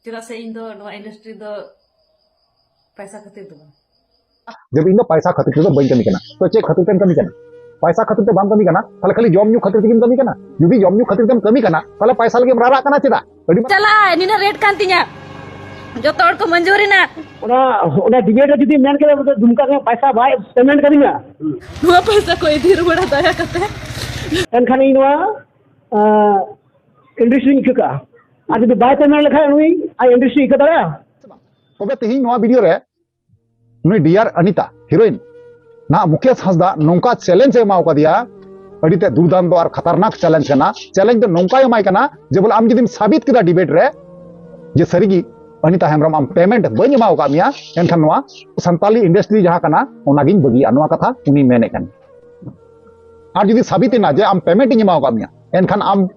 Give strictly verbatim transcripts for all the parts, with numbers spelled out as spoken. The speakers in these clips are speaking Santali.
ᱪᱮᱫᱟᱜ ᱥᱮ ᱤᱧ ᱫᱚ ᱱᱚᱣᱟ ᱤᱱᱰᱟᱥᱴᱨᱤ ᱫᱚ ᱯᱟᱭᱥᱟ ᱠᱷᱟᱹᱛᱤᱨ ᱫᱚ ᱵᱟᱝ᱾ ᱡᱮ ᱤᱧ ᱫᱚ ᱯᱟᱭᱥᱟ ᱠᱷᱟᱹᱛᱤᱨ ᱛᱮᱫᱚ ᱵᱟᱹᱧ ᱠᱟᱹᱢᱤ ᱠᱟᱱᱟ᱾ ᱛᱚ ᱪᱮᱫ ᱠᱷᱟᱹᱛᱤᱨ ᱛᱮᱢ ᱠᱟᱹᱢᱤ ᱠᱟᱱᱟ? ᱯᱟᱭᱥᱟ ᱠᱷᱟᱹᱛᱤᱨ ᱛᱮ ᱵᱟᱢ ᱠᱟᱹᱢᱤ ᱠᱟᱱᱟ, ᱛᱟᱦᱞᱮ ᱠᱷᱟᱹᱞᱤ ᱡᱚᱢ ᱧᱩ ᱠᱷᱟᱹᱛᱤᱨ ᱛᱮᱜᱮᱢ ᱠᱟᱹᱢᱤ ᱠᱟᱱᱟ? ᱡᱩᱫᱤ ᱡᱚᱢ ᱧᱩ ᱠᱷᱟᱹᱛᱤᱨ ᱛᱮᱢ ᱠᱟᱹᱢᱤ ᱠᱟᱱᱟ, ᱛᱟᱦᱞᱮ ᱯᱟᱭᱥᱟ ᱞᱟᱹᱜᱤᱫ ᱮᱢ ᱨᱟᱨᱟᱜ ᱠᱟᱱᱟ ᱪᱮᱫᱟᱜ? ᱟᱹᱰᱤ ᱢᱟᱨᱟᱝ ᱪᱟᱞᱟᱜ ᱱᱤᱱᱟᱹᱜ ᱨᱮᱴ ᱠᱟᱱ ᱛᱤᱧᱟ, ᱡᱚᱛᱚ ᱦᱚᱲ ᱠᱚ ᱢᱚᱧᱡᱩᱨᱤᱱᱟ᱾ ᱚᱱᱟ ᱚᱱᱟ ᱰᱤᱵᱮᱴ ᱨᱮ ᱡᱩᱫᱤ ᱢᱮᱱ ᱠᱮᱫᱟ ᱵᱚᱞᱮ ᱫᱩᱢᱠᱟ ᱨᱮ ᱯᱟᱭᱥᱟ ᱵᱟᱭ ᱯᱮᱢᱮᱱᱴ ᱠᱟᱫᱤᱧᱟ, ᱱᱚᱣᱟ ᱯᱚᱭᱥᱟ ᱠᱚ ᱤᱫᱤ ᱨᱩᱣᱟᱹᱲᱟ ᱫᱟᱭᱟ ᱠᱟᱛᱮ᱾ ᱮᱱᱠᱷᱟᱱ ᱤᱧ ᱱᱚᱣᱟ ᱤᱱᱰᱟᱥᱴᱨᱤᱧ ᱤᱠᱟᱹ ᱠᱟᱜᱼᱟ᱾ ᱟᱨ ᱡᱩᱫᱤ ᱵᱟᱭ ᱯᱮᱢᱮᱱᱴ ᱞᱮᱠᱷᱟᱱ ᱩᱱᱤ ᱟᱡ ᱤᱱᱰᱟᱥᱴᱨᱤ ᱤᱠᱟᱹ ᱫᱟᱲᱮᱭᱟᱜᱼᱟ? ᱛᱚᱵᱮ ᱛᱮᱦᱮᱧ ᱱᱚᱣᱟ ᱵᱷᱤᱰᱤᱭᱳ ᱨᱮ ᱱᱩᱭ ᱰᱤᱭᱟᱨ ᱟᱱᱤᱛᱟ ᱦᱤᱨᱳᱭᱤᱱ ᱱᱟᱦᱟᱜ ᱢᱩᱠᱮᱥ ᱦᱟᱸᱥᱫᱟ ᱱᱚᱝᱠᱟ ᱪᱮᱞᱮᱧᱡᱽ ᱮ ᱮᱢᱟᱣ ᱠᱟᱫᱮᱭᱟ, ᱟᱹᱰᱤ ᱛᱮ ᱫᱩᱨᱫᱟᱱᱛᱚ ᱟᱨ ᱠᱷᱟᱛᱟᱨᱱᱟᱠ ᱪᱮᱞᱮᱧᱡᱽ ᱠᱟᱱᱟ᱾ ᱪᱮᱞᱮᱧᱡᱽ ᱫᱚ ᱱᱚᱝᱠᱟᱭ ᱮᱢᱟᱭ ᱠᱟᱱᱟ ᱡᱮ ᱵᱚᱞᱮ ᱟᱢ ᱡᱩᱫᱤᱢ ᱥᱟᱵᱤᱛ ᱠᱮᱫᱟ ᱰᱤᱵᱮᱴ ᱨᱮ ᱡᱮ ᱥᱟᱹᱨᱤᱜᱮ ᱟᱱᱤᱛᱟ ᱦᱮᱢᱵᱨᱚᱢ ᱟᱢ ᱯᱮᱢᱮᱱᱴ ᱵᱟᱹᱧ ᱮᱢᱟᱣ ᱟᱠᱟᱫ ᱢᱮᱭᱟ, ᱮᱱᱠᱷᱟᱱ ᱱᱚᱣᱟ ᱥᱟᱱᱛᱟᱞᱤ ᱤᱱᱰᱟᱥᱴᱨᱤ ᱡᱟᱦᱟᱸ ᱠᱟᱱᱟ ᱚᱱᱟᱜᱤᱧ ᱵᱟᱹᱜᱤᱭᱟ, ᱱᱚᱣᱟ ᱠᱟᱛᱷᱟ ᱩᱱᱤ ᱢᱮᱱᱮᱫ ᱠᱟᱱᱟ᱾ ᱟᱨ ᱡᱩᱫᱤ ᱥᱟᱵᱤᱛ ᱮᱱᱟ ᱡᱮ ᱟᱢ ᱯᱮᱢᱮᱱᱴ ᱤᱧ ᱮᱢᱟᱣ ᱟᱠᱟᱫ ᱢᱮᱭᱟ, ᱮᱱᱠᱷᱟᱱ ᱟᱢ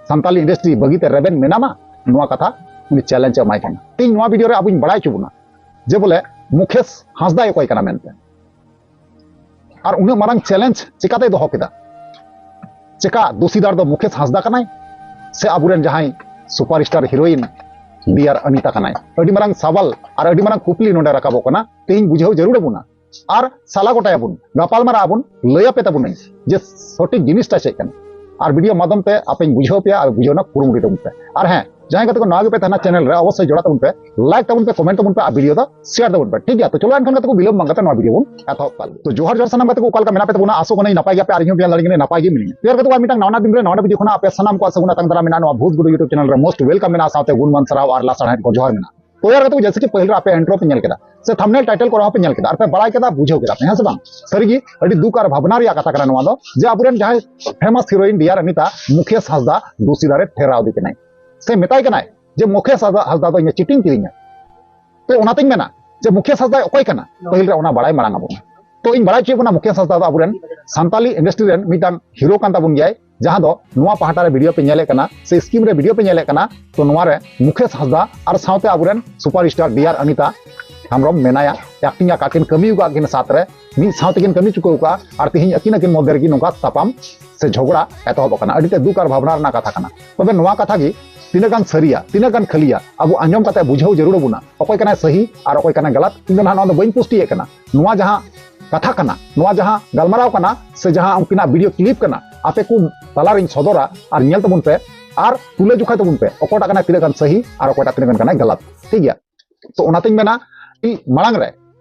ᱥᱟᱱᱛᱟᱞᱤ ᱤᱱᱰᱟᱥᱴᱨᱤ ᱵᱟᱹᱜᱤ ᱛᱮ ᱨᱮᱵᱮᱱ ᱢᱮᱱᱟᱢᱟ, ᱱᱚᱣᱟ ᱠᱟᱛᱷᱟ ᱩᱱᱤ ᱪᱮᱞᱮᱧᱡᱽ ᱮ ᱮᱢᱟᱭ ᱠᱟᱱᱟ᱾ ᱛᱮᱦᱮᱧ ᱱᱚᱣᱟ ᱵᱷᱤᱰᱤᱭᱳ ᱨᱮ ᱟᱵᱚᱧ ᱵᱟᱲᱟᱭ ᱦᱚᱪᱚ ᱵᱚᱱᱟ ᱡᱮ ᱵᱚᱞᱮ ᱢᱩᱠᱮᱥ ᱦᱟᱸᱥᱫᱟ ᱚᱠᱚᱭ ᱠᱟᱱᱟ ᱢᱮᱱᱛᱮ, ᱟᱨ ᱩᱱᱟᱹᱜ ᱢᱟᱨᱟᱝ ᱪᱮᱞᱮᱧᱡᱽ ᱪᱮᱠᱟᱛᱮᱭ ᱫᱚᱦᱚ ᱠᱮᱫᱟ? ᱪᱮᱠᱟ ᱫᱳᱥᱤᱫᱟᱨ ᱫᱚ ᱢᱩᱠᱮᱥ ᱦᱟᱸᱥᱫᱟ ᱠᱟᱱᱟᱭ ᱥᱮ ᱟᱵᱚᱨᱮᱱ ᱡᱟᱦᱟᱸᱭ super star heroine dear Anita ᱠᱟᱱᱟᱭ? ᱟᱹᱰᱤ ᱢᱟᱨᱟᱝ ᱥᱟᱣᱟᱞ ᱟᱨ ᱟᱹᱰᱤ ᱢᱟᱨᱟᱝ ᱠᱩᱠᱞᱤ ᱱᱚᱰᱮ ᱨᱟᱠᱟᱵᱚᱜ ᱠᱟᱱᱟ᱾ ᱛᱮᱦᱮᱧ ᱵᱩᱡᱷᱟᱹᱣ ᱡᱟᱹᱨᱩᱲ ᱟᱵᱚᱱᱟ ᱟᱨ ᱥᱟᱞᱟ ᱜᱚᱴᱟᱭᱟᱵᱚᱱ, ᱜᱟᱯᱟᱞ ᱢᱟᱨᱟᱜ ᱟᱵᱚᱱ, ᱞᱟᱹᱭ ᱟᱯᱮ ᱛᱟᱵᱚᱱᱟᱹᱧ ᱡᱮ ᱥᱚᱴᱷᱤᱠ ᱡᱤᱱᱤᱥᱴᱟ ᱪᱮᱫ ᱠᱟᱱᱟ᱾ ᱟᱨ ᱵᱷᱤᱰᱤᱭᱳ ᱢᱟᱫᱽᱫᱷᱚᱢ ᱛᱮ ᱟᱯᱮᱧ ᱵᱩᱡᱷᱟᱹᱣ ᱯᱮᱭᱟ ᱟᱨ ᱵᱩᱡᱷᱟᱹᱣ ᱨᱮᱱᱟᱜ ᱠᱩᱨᱩᱢᱩᱴᱩ ᱛᱟᱵᱚᱱ ᱯᱮ᱾ ᱟᱨ ᱦᱮᱸ, ᱡᱟᱦᱟᱸᱭ ᱜᱟᱛᱮ ᱠᱚ ᱱᱟᱣᱟ ᱜᱮᱯᱮ ᱛᱟᱦᱮᱱᱟ ᱪᱮᱱᱮᱞ ᱨᱮ, ᱚᱵᱚᱥᱥᱳᱭ ᱡᱚᱲᱟ ᱛᱟᱵᱚᱱ ᱯᱮ, ᱞᱟᱭᱤᱠ ᱛᱟᱵᱚᱱ ᱯᱮ, ᱠᱚᱢᱮᱱᱴ ᱛᱟᱵᱚᱱ ᱯᱮ ᱟᱨ ᱵᱷᱤᱰᱤᱭᱳ ᱫᱚ ᱥᱮᱭᱟᱨ ᱛᱟᱵᱚᱱ ᱯᱮ, ᱴᱷᱤᱠ ᱜᱮᱭᱟ? ᱛᱚ ᱪᱚᱞᱚ ᱮᱱᱠᱷᱟᱱ ᱜᱟᱛᱮ ᱠᱚ ᱵᱤᱞᱚᱢ ᱵᱟᱝ ᱠᱟᱛᱮ ᱱᱚᱣᱟ ᱵᱷᱤᱰᱤᱭᱳ ᱵᱚᱱ ᱮᱛᱚᱦᱚᱵ ᱠᱟᱜ ᱞᱮᱜᱮ᱾ ᱛᱚ ᱡᱚᱦᱟᱨ ᱡᱚᱦᱟᱨ ᱥᱟᱱᱟᱢ ᱜᱟᱛᱮ ᱠᱚ, ᱚᱠᱟ ᱞᱮᱠᱟ ᱢᱮᱱᱟᱜ ᱯᱮ ᱛᱟᱵᱚᱱᱟ? ᱟᱥᱚᱜ ᱠᱟᱹᱱᱟᱹᱧ ᱱᱟᱯᱟᱭ ᱜᱮᱭᱟᱯᱮ ᱟᱨ ᱤᱧ ᱦᱚᱸ ᱵᱮᱥ ᱞᱮᱠᱟ ᱜᱮ ᱱᱟᱯᱟᱭ ᱜᱮ ᱢᱤᱱᱟᱹᱧᱟ᱾ ᱛᱚ ᱜᱟᱛᱮ ᱠᱚ, ᱟᱨ ᱢᱤᱫᱴᱟᱝ ᱱᱟᱣᱟ ᱵᱷᱤᱰᱤᱭᱳ ᱠᱷᱚᱱᱟᱜ ᱟᱯᱮ ᱥᱟᱱᱟᱢ ᱠᱚ ᱟᱥᱚᱜ ᱠᱟᱱᱟ ᱛᱟᱝ ᱫᱟᱨᱟᱢ ᱢᱮᱱᱟᱜᱼᱟ ᱱᱚᱣᱟ ᱵᱷᱩᱛ ᱜᱩᱰᱩ YouTube ᱪᱮᱱᱮᱞ ᱨᱮ most welcome ᱢᱮᱱᱟᱜᱼᱟ, ᱥᱟᱶᱛᱮ ᱜᱩᱱᱢᱟᱱ ᱥᱟᱨᱦᱟᱣ ᱟᱨ ᱞᱟᱥᱟᱲᱦᱮᱫ ᱠᱚ ᱡᱚᱦᱟᱨ ᱢᱮᱱᱟᱜᱼᱟ᱾ ᱛᱚ ᱭᱟᱨ ᱜᱟᱛᱮ ᱠᱚ, ᱡᱮᱭᱥᱮ ᱠᱤ ᱯᱟᱹᱦᱤᱞ ᱨᱮ ᱟᱯᱮ ᱤᱱᱴᱨᱳ ᱯᱮ ᱧᱮᱞ ᱠᱮᱫᱟ ᱥᱮ ᱛᱷᱟᱢᱵᱱᱮᱞ ᱴᱟᱭᱴᱮᱞ ᱠᱚᱨᱮ ᱦᱚᱸᱯᱮ ᱧᱮᱞ ᱠᱮᱫᱟ ᱟᱨ ᱯᱮ ᱵᱟᱲᱟᱭ ᱠᱮᱫᱟ, ᱵᱩᱡᱷᱟᱹᱣ ᱠᱮᱫᱟ ᱯᱮ, ᱦᱮᱸ ᱥᱮ ᱵᱟᱝ? ᱥᱟᱹᱨᱤᱜᱮ ᱟᱹᱰᱤ ᱫᱩᱠ ᱟᱨ ᱵᱷᱟᱵᱽᱱᱟ ᱨᱮᱭᱟᱜ ᱠᱟᱛᱷᱟ ᱠᱟᱱᱟ ᱱᱚᱣᱟ ᱫᱚ, ᱡᱮ ᱟᱵᱚᱨᱮᱱ ᱡᱟᱦᱟᱸᱭ famous heroine dear Anita Mukesh Hansda ᱫᱩᱥᱤᱫᱟᱨᱮ ᱴᱷᱮᱨᱟᱣ ᱫᱮ ᱠᱟᱱᱟᱭ ᱥᱮ ᱢᱮᱛᱟᱭ ᱠᱟᱱᱟᱭ ᱡᱮ ᱢᱩᱠᱮᱥ ᱦᱟᱸᱥᱫᱟ, ᱦᱟᱸᱥᱫᱟ ᱫᱚ ᱤᱧᱮ ᱪᱤᱴᱤᱝ ᱠᱤᱫᱤᱧᱟ᱾ ᱛᱚ ᱚᱱᱟᱛᱤᱧ ᱢᱮᱱᱟ ᱡᱮ ᱢᱩᱠᱮᱥ ᱦᱟᱸᱥᱫᱟ ᱚᱠᱚᱭ ᱠᱟᱱᱟ, ᱯᱟᱹᱦᱤᱞ ᱨᱮ ᱚᱱᱟ ᱵᱟᱲᱟᱭ ᱢᱟᱲᱟᱝ ᱟᱵᱚᱱ᱾ ᱛᱚ ᱤᱧ ᱵᱟᱲᱟᱭ ᱦᱚᱪᱚᱭᱮᱫ ᱵᱚᱱᱟ, ᱢᱩᱠᱮᱥ ᱦᱟᱸᱥᱫᱟ ᱫᱚ ᱟᱵᱚᱨᱮᱱ ᱥᱟᱱᱛᱟᱞᱤ ᱤᱱᱰᱟᱥᱴᱨᱤ ᱨᱮᱱ ᱢᱤᱫᱴᱟᱝ ᱦᱤᱨᱳ ᱠᱟᱱ ᱛᱟᱵᱚᱱ ᱜᱮᱭᱟᱭ, ᱡᱟᱦᱟᱸ ᱫᱚ ᱱᱚᱣᱟ ᱯᱟᱦᱴᱟ ᱨᱮ ᱵᱷᱤᱰᱤᱭᱳ ᱯᱮ ᱧᱮᱞᱮᱫ ᱠᱟᱱᱟ ᱥᱮ ᱥᱠᱨᱤᱱ ᱨᱮ ᱵᱷᱤᱰᱤᱭᱳ ᱯᱮ ᱧᱮᱞᱮᱫ ᱠᱟᱱᱟ᱾ ᱛᱚ ᱱᱚᱣᱟ ᱨᱮ ᱢᱩᱠᱮᱥ ᱦᱟᱸᱥᱫᱟ ᱟᱨ ᱥᱟᱶᱛᱮ ᱟᱵᱚᱨᱮᱱ ᱥᱩᱯᱟᱨ ᱥᱴᱟᱨ ᱰᱤᱭᱟᱨ ᱟᱱᱤᱛᱟ ᱦᱮᱢᱵᱨᱚᱢ ᱢᱮᱱᱟᱭᱟ, ᱮᱠᱴᱤᱝ ᱟᱠᱟᱫ ᱠᱤᱱ, ᱠᱟᱹᱢᱤ ᱟᱠᱟᱫ ᱠᱤᱱ ᱥᱟᱛ ᱨᱮ, ᱢᱤᱫ ᱥᱟᱶ ᱛᱮᱠᱤᱱ ᱠᱟᱹᱢᱤ ᱪᱩᱠᱟᱹᱣ ᱟᱠᱟᱫᱼᱟ᱾ ᱟᱨ ᱛᱮᱦᱮᱧ ᱟᱹᱠᱤᱱ ᱟᱹᱠᱤᱱ ᱢᱚᱫᱽᱫᱷᱮ ᱨᱮᱜᱮ ᱱᱚᱝᱠᱟ ᱛᱟᱯᱟᱢ ᱥᱮ ᱡᱷᱚᱜᱽᱲᱟ ᱮᱛᱚᱦᱚᱵ ᱟᱠᱟᱱᱟ᱾ ᱟᱹᱰᱤ ᱛᱮ ᱫᱩᱠ ᱟᱨ ᱵᱷᱟᱵᱽᱱᱟ ᱨᱮᱱᱟᱜ ᱠᱟᱛᱷᱟ ᱠᱟᱱᱟ᱾ ᱛᱚᱵᱮ ᱱᱚᱣᱟ ᱠᱟᱛᱷᱟ ᱜᱮ ᱛᱤᱱᱟᱹᱜ ᱜᱟᱱ ᱥᱟᱹᱨᱤᱭᱟ, ᱛᱤᱱᱟᱹᱜ ᱜᱟᱱ ᱠᱷᱟᱹᱞᱤᱭᱟ, ᱟᱵᱚ ᱟᱸᱡᱚᱢ ᱠᱟᱛᱮ ᱵᱩᱡᱷᱟᱹᱣ ᱡᱟᱹᱨᱩᱲ ᱟᱵᱚᱱᱟ᱾ ᱚᱠᱚᱭ ᱠᱟᱱᱟᱭ ᱥᱟᱹᱦᱤ ᱟᱨ ᱚᱠᱚᱭ ᱠᱟᱱᱟᱭ ᱜᱟᱞᱟᱛ? ᱤᱧ ᱫᱚ ᱱᱟᱦᱟᱜ ᱱᱚᱣᱟ ᱫᱚ ᱵᱟᱹᱧ ᱯᱩᱥᱴᱤᱭᱮᱫ ᱠᱟᱱᱟ᱾ ᱱᱚᱣᱟ ᱡᱟᱦᱟᱸ ᱠᱟᱛᱷᱟ ᱠᱟᱱᱟ, ᱱᱚᱣᱟ ᱡᱟᱦᱟᱸ ᱜᱟᱞᱢᱟᱨᱟᱣ ᱠᱟᱱᱟ, ᱥᱮ ᱡᱟᱦᱟᱸ ᱩᱱᱠᱤᱱᱟᱜ ᱵᱷᱤᱰᱤᱭᱳ ᱠᱞᱤᱯ ᱠᱟᱱᱟ, ᱟᱯᱮ ᱠᱚ ᱛᱟᱞᱟᱨᱤᱧ ᱥᱚᱫᱚᱨᱟ ᱟᱨ ᱧᱮᱞ ᱛᱟᱵᱚᱱ ᱯᱮ ᱟᱨ ᱛᱩᱞᱟᱹ ᱡᱚᱠᱷᱟᱭ ᱛᱟᱵᱚᱱ ᱯᱮ, ᱚᱠᱚᱭᱴᱟᱜ ᱠᱟᱱᱟᱭ ᱛᱤᱱᱟᱹᱜ ᱜᱟᱱ ᱥᱟᱹᱦᱤ ᱟᱨ ᱚᱠᱚᱭᱴᱟᱜ ᱛᱤᱱᱟᱹᱜ ᱜᱟᱱ ᱠᱟᱱᱟᱭ ᱜᱟᱞᱟᱛ᱾ ᱴᱷᱤᱠ ᱜᱮᱭᱟ? ᱛᱚ ᱚᱱᱟᱛᱤᱧ ᱢᱮᱱᱟ, ᱤᱧ ᱢᱟᱲᱟᱝ ᱨᱮ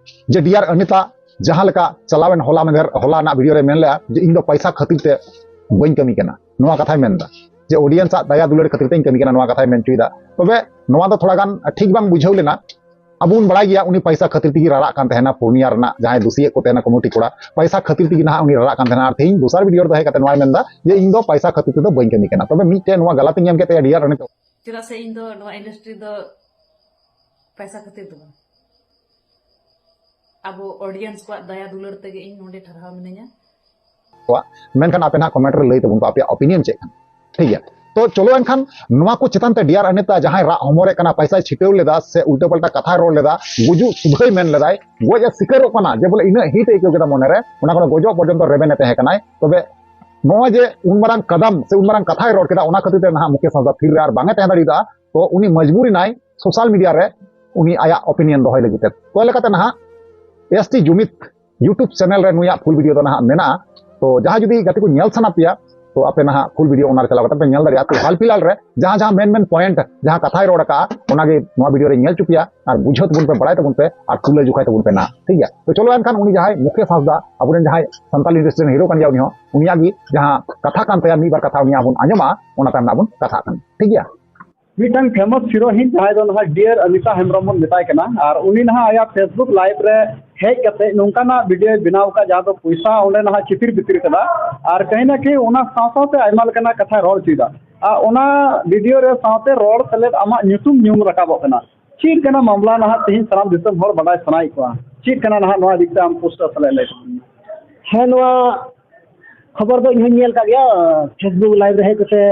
ᱡᱮ ᱰᱤᱭᱟᱨ ᱚᱱᱤᱛᱟ ᱡᱟᱦᱟᱸ ᱞᱮᱠᱟ ᱪᱟᱞᱟᱣᱮᱱ ᱦᱚᱞᱟ ᱢᱟᱫᱷᱮᱨ, ᱦᱚᱞᱟ ᱨᱮᱱᱟᱜ ᱵᱷᱤᱰᱤᱭᱳ ᱨᱮ ᱢᱮᱱ ᱞᱮᱜᱼᱟ ᱡᱮ ᱤᱧ ᱫᱚ ᱯᱚᱭᱥᱟ ᱠᱷᱟᱹᱛᱤᱨ ᱛᱮ ᱵᱟᱹᱧ ᱠᱟᱹᱢᱤ ᱠᱟᱱᱟ, ᱱᱚᱣᱟ ᱠᱟᱛᱷᱟᱭ ᱢᱮᱱᱫᱟ ᱡᱮ ᱚᱰᱤᱭᱮᱱᱥ ᱟᱜ ᱫᱟᱭᱟ ᱫᱩᱞᱟᱹᱲ ᱠᱷᱟᱹᱛᱤᱨ ᱛᱮᱧ ᱠᱟᱹᱢᱤ ᱠᱟᱱᱟ, ᱱᱚᱣᱟ ᱠᱟᱛᱷᱟᱭ ᱢᱮᱱ ᱦᱚᱪᱚᱭᱮᱫᱟ᱾ ᱛᱚᱵᱮ ᱱᱚᱣᱟ ᱫᱚ ᱛᱷᱚᱲᱟ ᱜᱟᱱ ᱴᱷᱤᱠ ᱵᱟᱝ ᱵᱩᱡᱷᱟᱹᱣ ᱞᱮᱱᱟ᱾ ᱟᱵᱚ ᱵᱚᱱ ᱵᱟᱲᱟᱭ ᱜᱮᱭᱟ ᱩᱱᱤ ᱯᱚᱭᱥᱟ ᱠᱷᱟᱹᱛᱤᱨ ᱛᱮᱜᱮ ᱨᱟᱨᱟᱜ ᱠᱟᱱ ᱛᱟᱦᱮᱱᱟ, ᱯᱩᱨᱱᱤᱭᱟ ᱨᱮᱱᱟᱜ ᱡᱟᱦᱟᱸᱭ ᱫᱩᱥᱤᱭᱮᱫ ᱠᱚ ᱛᱟᱦᱮᱱᱟ ᱠᱚᱢᱤᱴᱤ ᱠᱚᱲᱟ, ᱯᱚᱭᱥᱟ ᱠᱷᱟᱹᱛᱤᱨ ᱛᱮᱜᱮ ᱱᱟᱦᱟᱜ ᱩᱱᱤ ᱨᱟᱨᱟᱜ ᱠᱟᱱ ᱛᱟᱦᱮᱱᱟ᱾ ᱟᱨ ᱛᱮᱦᱮᱧ ᱫᱚᱥᱟᱨ ᱵᱷᱤᱰᱤᱭᱳ ᱨᱮ ᱫᱚᱦᱚᱭ ᱠᱟᱛᱮ ᱱᱚᱣᱟᱭ ᱢᱮᱱᱫᱟ ᱡᱮ ᱤᱧ ᱫᱚ ᱯᱚᱭᱥᱟ ᱠᱷᱟᱹᱛᱤᱨ ᱛᱮᱫᱚ ᱵᱟᱹᱧ ᱠᱟᱹᱢᱤ ᱠᱟᱱᱟ᱾ ᱛᱚᱵᱮ ᱢᱤᱫᱴᱮᱱ ᱱᱚᱣᱟ ᱜᱟᱞᱟᱛ ᱤᱧ ᱮᱢ ᱠᱮᱫ ᱛᱟᱭᱟ ᱰᱤᱭᱟᱨ ᱚᱱᱤᱛᱟ᱾ ᱪᱮᱫᱟᱜ ᱥᱮ ᱤᱧ ᱫᱚ ᱱᱚᱣᱟ ᱤᱱᱰᱟᱥᱴᱨᱤ ᱫᱚ ᱯᱚᱭᱥᱟ ᱠᱷᱟᱹᱛᱤᱨ ᱫᱚ ᱵᱟᱝ, ᱟᱵᱚ ᱚᱰᱤᱭᱮᱱᱥ ᱠᱚᱣᱟᱜ ᱫᱟᱭᱟ ᱫᱩᱞᱟᱹᱲ ᱛᱮᱜᱮ ᱤᱧ ᱱᱚᱰᱮ ᱴᱷᱟᱨᱦᱟᱣ ᱢᱤᱱᱟᱹᱧᱟ᱾ ᱠᱚᱣᱟ᱾ ᱢᱮᱱᱠᱷᱟᱱ ᱟᱯᱮ ᱱᱟᱦᱟᱜ ᱠᱚᱢᱮᱱᱴ ᱨᱮ ᱞᱟᱹᱭ ᱛᱟᱵᱚᱱ ᱯᱮ ᱟᱯᱮᱭᱟᱜ ᱚᱯᱤᱱᱤᱭᱚᱱ ᱪᱮᱫ ᱠᱟᱱᱟ᱾ ᱴᱷᱤᱠ ᱜᱮᱭᱟ? ᱛᱚ ᱪᱚᱞᱚ ᱮᱱᱠᱷᱟᱱ ᱱᱚᱣᱟ ᱠᱚ ᱪᱮᱛᱟᱱ ᱛᱮ ᱰᱤᱭᱟᱨ ᱚᱱᱤᱛᱟ ᱡᱟᱦᱟᱸᱭ ᱨᱟᱜ ᱦᱚᱢᱚᱨᱮᱫ ᱠᱟᱱᱟ, ᱯᱚᱭᱥᱟᱭ ᱪᱷᱤᱴᱟᱹᱣ ᱞᱮᱫᱟ ᱥᱮ ᱩᱞᱴᱟᱹ ᱯᱟᱞᱴᱟ ᱠᱟᱛᱷᱟᱭ ᱨᱚᱲ ᱞᱮᱫᱟ, ᱜᱩᱡᱩᱜ ᱥᱩᱫᱷᱟᱹᱭ ᱢᱮᱱ ᱞᱮᱫᱟᱭ, ᱜᱚᱡ ᱮ ᱥᱤᱠᱟᱹᱨᱚᱜ ᱠᱟᱱᱟ, ᱡᱮ ᱵᱚᱞᱮ ᱤᱱᱟᱹᱜ ᱦᱤᱴ ᱮ ᱟᱹᱭᱠᱟᱹᱣ ᱠᱮᱫᱟ ᱢᱚᱱᱮᱨᱮ, ᱚᱱᱟ ᱠᱷᱚᱱ ᱜᱚᱡᱚᱜ ᱯᱚᱨᱡᱚᱱᱛᱚ ᱨᱮᱵᱮᱱ ᱮ ᱛᱟᱦᱮᱸ ᱠᱟᱱᱟᱭ᱾ ᱛᱚᱵᱮ ᱱᱚᱜᱼᱚᱭ ᱡᱮ ᱩᱱ ᱢᱟᱨᱟᱝ ᱠᱟᱫᱟᱢ ᱥᱮ ᱩᱱ ᱢᱟᱨᱟᱝ ᱠᱟᱛᱷᱟᱭ ᱨᱚᱲ ᱠᱮᱫᱟ, ᱚᱱᱟ ᱠᱷᱟᱹᱛᱤᱨ ᱛᱮ ᱱᱟᱦᱟᱜ ᱢᱩᱠᱮᱥ ᱦᱟᱸᱥᱫᱟ ᱛᱷᱤᱨ ᱨᱮ ᱟᱨ ᱵᱟᱝ ᱮ ᱛᱟᱦᱮᱸ ᱫᱟᱲᱮᱭᱟᱫᱟ᱾ ᱛᱚ ᱩᱱᱤ ᱢᱚᱡᱽᱵᱩᱨ ᱮᱱᱟᱭ ᱥᱳᱥᱟᱞ ᱢᱤᱰᱤᱭᱟ ᱨᱮ ᱩᱱᱤ ᱟᱭᱟᱜ ᱚᱯᱤᱱᱤᱭᱚᱱ ᱫᱚᱦᱚᱭ ᱞᱟᱹᱜᱤᱫ ᱛᱮ᱾ ᱛᱚ ᱞᱮᱠᱟᱛᱮ ᱱᱟᱦᱟᱜ ᱮᱥ ᱴᱤ ᱡᱩᱢᱤᱫ YouTube ᱪᱮᱱᱮᱞ ᱨᱮ ᱱᱩᱭᱟᱜ ᱯᱷᱩᱞ ᱵᱷᱤᱰᱤᱭᱳ ᱫᱚ ᱱᱟᱦᱟᱜ ᱢᱮᱱᱟᱜᱼᱟ᱾ ᱛᱚ ᱡᱟᱦᱟᱸᱭ ᱡᱩᱫᱤ ᱜᱟᱛᱮ ᱠᱚ ᱧᱮᱞ ᱥᱟᱱᱟ ᱯᱮᱭᱟ, ᱛᱚ ᱟᱯᱮ ᱱᱟᱦᱟᱜ ᱯᱷᱩᱞ ᱵᱷᱤᱰᱤᱭᱳ ᱚᱱᱟ ᱨᱮ ᱪᱟᱞᱟᱣ ᱠᱟᱛᱮ ᱯᱮ ᱧᱮᱞ ᱫᱟᱲᱮᱭᱟᱜᱼᱟ᱾ ᱛᱚ ᱦᱟᱞ ᱯᱷᱤᱞᱦᱟᱞ ᱨᱮ ᱡᱟᱦᱟᱸ ᱡᱟᱦᱟᱸ ᱢᱮᱱ ᱢᱮᱱ ᱯᱚᱭᱮᱱᱴ ᱡᱟᱦᱟᱸ ᱠᱟᱛᱷᱟᱭ ᱨᱚᱲ ᱟᱠᱟᱫᱼᱟ, ᱚᱱᱟᱜᱮ ᱱᱚᱣᱟ ᱵᱷᱤᱰᱤᱭᱳ ᱨᱮ ᱧᱮᱞ ᱦᱚᱪᱚ ᱯᱮᱭᱟ ᱟᱨ ᱵᱩᱡᱷᱟᱹᱣ ᱛᱟᱵᱚᱱ ᱯᱮ, ᱵᱟᱲᱟᱭ ᱛᱟᱵᱚᱱ ᱯᱮ ᱟᱨ ᱛᱩᱞᱟᱹ ᱡᱚᱠᱷᱟᱭ ᱛᱟᱵᱚᱱ ᱯᱮ ᱱᱟᱦᱟᱜ᱾ ᱴᱷᱤᱠ ᱜᱮᱭᱟ? ᱛᱚ ᱪᱚᱞᱚ ᱮᱱᱠᱷᱟᱱ ᱩᱱᱤ ᱡᱟᱦᱟᱸᱭ ᱢᱩᱠᱮᱥ ᱦᱟᱸᱥᱫᱟ, ᱟᱵᱚᱨᱮᱱ ᱡᱟᱦᱟᱸᱭ ᱥᱟᱱᱛᱟᱞ ᱤᱱᱰᱟᱥᱴᱨᱤ ᱨᱮᱱ ᱦᱤᱨᱳ ᱠᱟᱱ ᱜᱮᱭᱟ ᱩᱱᱤ ᱦᱚᱸ, ᱩᱱᱤᱭᱟᱜ ᱜᱮ ᱡᱟᱦᱟᱸ ᱠᱟᱛᱷᱟ ᱠᱟᱱ ᱛᱟᱭᱟ, ᱢᱤᱫ ᱵᱟᱨ ᱠᱟᱛᱷᱟ ᱩᱱᱤᱭᱟᱜ ᱵᱚᱱ ᱟᱸᱡᱚᱢᱟ, ᱚᱱᱟ ᱛᱟᱭᱚᱢ ᱱᱟᱦᱟᱜ ᱵᱚᱱ ᱠᱟᱛᱷᱟᱜ ᱠᱟᱱᱟ᱾ ᱴᱷᱤᱠ ᱜᱮᱭᱟ? ᱢᱤᱫᱴᱟᱝ ᱯᱷᱮᱢᱟᱥ ᱦᱤᱨᱳᱭᱤᱱ ᱡᱟᱦᱟᱸᱭ ᱫᱚ ᱱᱟᱦᱟᱜ ᱰᱤᱭᱟᱨ ᱚᱱᱤᱛᱟ ᱦᱮᱢᱵᱨᱚᱢ ᱵᱚᱱ ᱢᱮᱛᱟᱭ ᱠᱟᱱᱟ, ᱟᱨ ᱩᱱᱤ ᱱᱟᱦᱟᱜ ᱟᱭᱟᱜ ᱯᱷᱮᱥᱵᱩᱠ ᱞᱟᱭᱤᱵᱷ ᱨᱮ ᱦᱮᱡ ᱠᱟᱛᱮ ᱱᱚᱝᱠᱟᱱᱟᱜ ᱵᱷᱤᱰᱤᱭᱳᱭ ᱵᱮᱱᱟᱣ ᱟᱠᱟᱫ ᱡᱟᱦᱟᱸ ᱫᱚ ᱯᱚᱭᱥᱟ ᱚᱸᱰᱮ ᱱᱟᱦᱟᱜ ᱪᱤᱛᱤᱨ ᱵᱤᱛᱤᱨ ᱠᱟᱫᱟ, ᱟᱨ ᱠᱟᱹᱦᱤ ᱱᱟ ᱠᱟᱹᱦᱤ ᱚᱱᱟ ᱥᱟᱶ ᱥᱟᱶᱛᱮ ᱟᱭᱢᱟ ᱞᱮᱠᱟᱱᱟᱜ ᱠᱟᱛᱷᱟᱭ ᱨᱚᱲ ᱦᱚᱪᱚᱭᱮᱫᱟ᱾ ᱟᱨ ᱚᱱᱟ ᱵᱷᱤᱰᱤᱭᱳ ᱨᱮ ᱥᱟᱶᱛᱮ ᱨᱚᱲ ᱥᱮᱞᱮᱫ ᱟᱢᱟᱜ ᱧᱩᱛᱩᱢ ᱧᱩᱢ ᱨᱟᱠᱟᱵᱚᱜ ᱠᱟᱱᱟ᱾ ᱪᱮᱫ ᱠᱟᱱᱟ ᱢᱟᱢᱞᱟ ᱱᱟᱦᱟᱜ ᱛᱮᱦᱮᱧ ᱥᱟᱱᱟᱢ ᱫᱤᱥᱚᱢ ᱦᱚᱲ ᱵᱟᱰᱟᱭ ᱥᱟᱱᱟᱭᱮᱫ ᱠᱚᱣᱟ? ᱪᱮᱫ ᱠᱟᱱᱟ ᱱᱟᱦᱟᱜ ᱱᱚᱣᱟ ᱤᱫᱤ ᱠᱟᱛᱮ ᱟᱢ ᱯᱩᱥᱴᱟᱹᱣ ᱥᱮᱞᱮᱫ ᱞᱟᱹᱭ ᱛᱟᱵᱚᱱ ᱢᱮ᱾ ᱦᱮᱸ, ᱱᱚᱣᱟ ᱠᱷᱚᱵᱚᱨ ᱫᱚ ᱤᱧ ᱦᱚᱸᱧ ᱧᱮᱞ ᱠᱟᱜ ᱜᱮᱭᱟ᱾ ᱯᱷᱮᱥᱵᱩᱠ ᱞᱟᱭᱤᱵᱷ ᱨᱮ ᱦᱮᱡ ᱠᱟᱛᱮ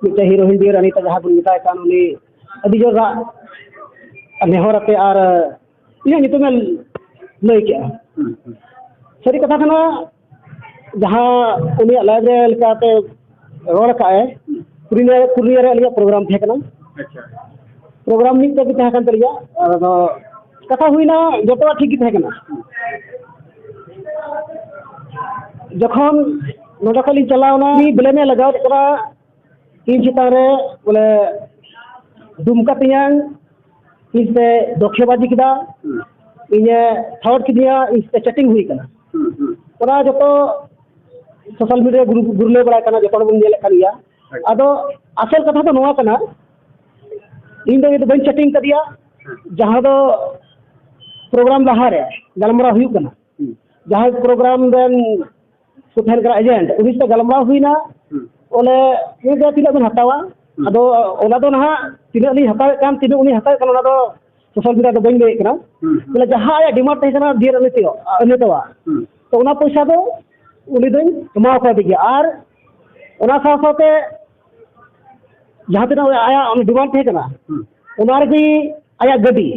ᱢᱤᱫᱴᱮᱱ ᱦᱤᱨᱳᱭᱤᱱ ᱰᱤᱭᱟᱨ ᱚᱱᱤᱛᱟ ᱡᱟᱦᱟᱸ ᱵᱚᱱ ᱢᱮᱛᱟᱭ ᱠᱟᱱ, ᱩᱱᱤ ᱟᱹᱰᱤ ᱡᱳᱨ ᱨᱟᱜ ᱱᱮᱦᱚᱨ ᱟᱛᱮ ᱟᱨ ᱤᱧᱟᱹᱜ ᱧᱩᱛᱩᱢᱮ ᱞᱟᱹᱭ ᱠᱮᱜᱼᱟ᱾ ᱦᱩᱸ, ᱦᱩᱸ᱾ ᱥᱟᱹᱨᱤ ᱠᱟᱛᱷᱟ ᱠᱟᱱᱟ, ᱡᱟᱦᱟᱸ ᱩᱱᱤᱭᱟᱜ ᱞᱟᱭᱤᱯᱷ ᱨᱮ ᱞᱮᱠᱟᱛᱮ ᱨᱚᱲ ᱠᱟᱜᱼᱟᱭ, ᱦᱩᱸ᱾ ᱯᱩᱨᱩᱞᱤᱭᱟᱹ, ᱯᱩᱨᱩᱞᱤᱭᱟᱹ ᱨᱮ ᱟᱹᱞᱤᱧᱟᱜ ᱯᱨᱳᱜᱨᱟᱢ ᱛᱟᱦᱮᱸ ᱠᱟᱱᱟ᱾ ᱟᱪᱪᱷᱟ᱾ ᱯᱨᱳᱜᱨᱟᱢ ᱢᱤᱫᱴᱮᱡ ᱜᱮ ᱛᱟᱦᱮᱸ ᱠᱟᱱ ᱛᱟᱹᱞᱤᱧᱟ᱾ ᱟᱫᱚ ᱠᱟᱛᱷᱟ ᱦᱩᱭᱱᱟ, ᱡᱚᱛᱚᱣᱟᱜ ᱴᱷᱤᱠ ᱜᱮ ᱛᱟᱦᱮᱸ ᱠᱟᱱᱟ᱾ ᱡᱚᱠᱷᱚᱱ ᱱᱚᱰᱮ ᱠᱷᱚᱱ ᱞᱤᱧ ᱪᱟᱞᱟᱣᱱᱟ, ᱩᱱᱤ ᱵᱞᱮᱢᱮ ᱞᱟᱜᱟᱣᱮᱫ ᱠᱟᱱᱟ ᱤᱧ ᱪᱮᱛᱟᱱ ᱨᱮ, ᱵᱚᱞᱮ ᱫᱩᱢᱠᱟ ᱛᱮᱧᱟᱝ ᱤᱧ ᱛᱮ ᱫᱚᱠᱷᱮᱵᱟᱡᱤ ᱠᱮᱫᱟ, ᱦᱩᱸ᱾ ᱤᱧᱮ ᱛᱷᱟᱣᱟᱰ ᱠᱤᱫᱤᱧᱟ, ᱤᱧ ᱛᱮ ᱪᱮᱴᱤᱝ ᱦᱩᱭ ᱠᱟᱱᱟ᱾ ᱦᱩᱸ, ᱦᱩᱸ᱾ ᱚᱱᱟ ᱡᱚᱛᱚ ᱥᱳᱥᱟᱞ ᱢᱤᱰᱤᱭᱟ ᱜᱨᱩᱯ ᱜᱩᱨᱞᱟᱹ ᱵᱟᱲᱟᱭ ᱠᱟᱱᱟ, ᱡᱚᱛᱚ ᱦᱚᱲ ᱵᱚᱱ ᱧᱮᱞᱮᱫ ᱠᱟᱱ ᱜᱮᱭᱟ᱾ ᱟᱪᱪᱷᱟ᱾ ᱟᱫᱚ ᱟᱥᱚᱞ ᱠᱟᱛᱷᱟ ᱫᱚ ᱱᱚᱣᱟ ᱠᱟᱱᱟ, ᱤᱧ ᱫᱚ, ᱤᱧ ᱫᱚ ᱵᱟᱹᱧ ᱪᱮᱴᱤᱝ ᱠᱟᱫᱮᱭᱟ, ᱦᱩᱸ᱾ ᱡᱟᱦᱟᱸ ᱫᱚ ᱯᱨᱳᱜᱨᱟᱢ ᱞᱟᱦᱟᱨᱮ ᱜᱟᱞᱢᱟᱨᱟᱣ ᱦᱩᱭᱩᱜ ᱠᱟᱱᱟ᱾ ᱦᱩᱸ᱾ ᱡᱟᱦᱟᱸᱭ ᱯᱨᱳᱜᱨᱟᱢ ᱨᱮᱱ ᱠᱚ ᱛᱟᱦᱮᱱ ᱠᱟᱱᱟ ᱮᱡᱮᱱᱴ, ᱩᱱᱤ ᱥᱟᱶ ᱜᱟᱞᱢᱟᱨᱟᱣ ᱦᱩᱭᱱᱟ᱾ ᱦᱩᱸ᱾ ᱵᱚᱞᱮ ᱩᱱᱤ ᱫᱚ ᱛᱤᱱᱟᱹᱜ ᱵᱮᱱ ᱦᱟᱛᱟᱣᱟ? ᱦᱩᱸ᱾ ᱟᱫᱚ ᱚᱱᱟ ᱫᱚ ᱱᱟᱦᱟᱜ ᱛᱤᱱᱟᱹᱜ ᱞᱤᱧ ᱦᱟᱛᱟᱣᱮᱫ ᱠᱟᱱ, ᱛᱤᱱᱟᱹᱜ ᱩᱱᱤ ᱦᱟᱛᱟᱣᱮᱫ ᱠᱟᱱ, ᱚᱱᱟ ᱫᱚ ᱥᱳᱥᱟᱞ ᱢᱤᱰᱤᱭᱟ ᱫᱚ ᱵᱟᱹᱧ ᱞᱟᱹᱭᱮᱫ ᱠᱟᱱᱟ᱾ ᱦᱩᱸ, ᱦᱩᱸ᱾ ᱵᱚᱞᱮ ᱡᱟᱦᱟᱸ ᱟᱭᱟᱜ ᱰᱤᱢᱟᱱᱰ ᱛᱟᱦᱮᱸ ᱠᱟᱱᱟ ᱰᱤᱭᱟᱨ ᱟᱹᱱᱤᱛᱚᱣᱟ, ᱟᱹᱱᱤᱛᱚᱣᱟ᱾ ᱦᱩᱸ᱾ ᱛᱚ ᱚᱱᱟ ᱯᱚᱭᱥᱟ ᱫᱚ ᱩᱱᱤ ᱫᱚᱧ ᱮᱢᱟᱣ ᱠᱟᱣ ᱜᱮᱭᱟ᱾ ᱟᱨ ᱚᱱᱟ ᱥᱟᱶ ᱥᱟᱶᱛᱮ ᱡᱟᱦᱟᱸ ᱛᱤᱱᱟᱹᱜ ᱟᱭᱟᱜ ᱰᱤᱢᱟᱱᱰ ᱛᱟᱦᱮᱸ ᱠᱟᱱᱟ, ᱦᱩᱸ᱾ ᱚᱱᱟ ᱨᱮᱜᱮ ᱟᱭᱟᱜ ᱜᱟᱹᱰᱤ,